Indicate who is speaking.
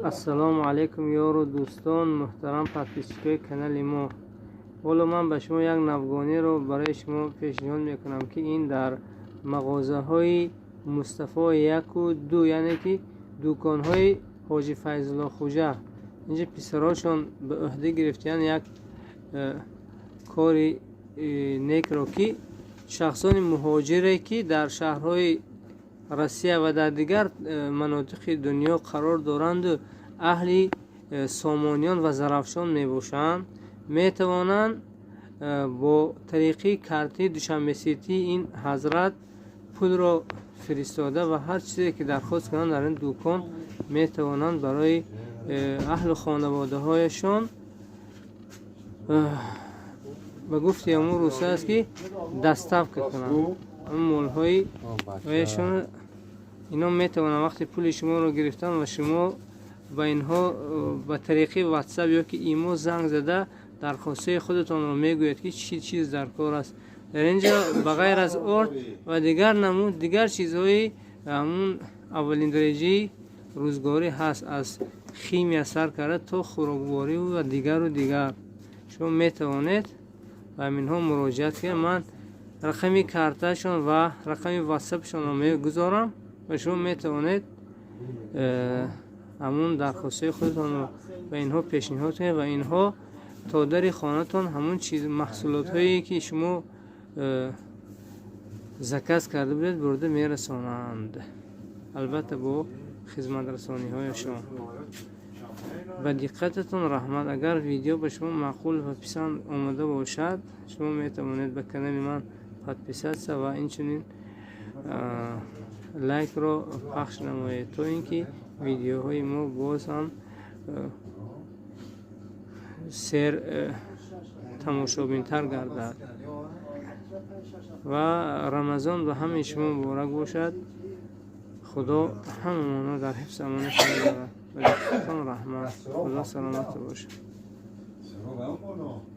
Speaker 1: Ассалому алайкум, ёру дӯстон, муҳтарам подписчикои канали мо. Ҳоло ман ба шумо як навгониро барои шумо пешниҳод мекунам, ки ин дар мағозаҳои Мустафо яку ду, яъне ки дуконҳои Ҳоҷи Файзулло Хуҷа. Инҷа писарошон ба ӯҳда гирифтиянд як кори некро, ки шахсони муҳоҷире, ки дар шаҳрҳои Россия ва дар дигар манотиқи дунё қарор доранду аҳли Сомониён ва Зарафшон мебошанд, метавонанд бо тариқи картаи Душанбе Сити ин ҳазрат пулро фиристода ва ҳар чизе ки дархост кунанд, дар ин дукон метавонанд барои аҳлу хонаводаҳояшон, ба гуфти ҳамун руса аст, ки доставка кунанд он молҳои ояшон. Ино метавонанд вақти пули шуморо гирифтан ва шумо ба инҳо ба тариқи Ватсап ё ки Имо занг зада дархостҳои худатонро мегӯяд, ки чӣ чиз дар кор аст. Дар ин ҷо ба ғайр аз орд ва дигар намуд дигар чизҳои ҳамун аввалин дараҷаи рӯзгорӣ ҳаст, аз химия сар карда то хӯрокворӣ ва дигару дигар. Шумо метавонед ба ҳаминҳо муроҷиат кунед. Ман рақами картаашон ва рақами Ватсапшонро мегузорам ва шумо метавонед ҳамун дархостҳои худатонро ба инҳо пешниҳод кунед ва инҳо то дари хонатон ҳамун чиз маҳсулотҳое, ки шумо заказ карда будед, бурда мерасонанд, албатта бо хизматрасониҳояшон. Ба диққататон раҳмат. Агар видео ба шумо маъқул ва писанд омода бошад, шумо метавонед ба канали ман подписаться ва инчунин лайкро пахш намоед, то ин ки видеоҳои мо боз ҳам сер тамошобинтар гардад. Ва Рамазон ба ҳамаи шумо муборак бошад. Худо ҳамамонро дар ҳифз амони худ дорад. Ба диққатон раҳмат. Худо саломат бошад.
Speaker 2: Se no va o no.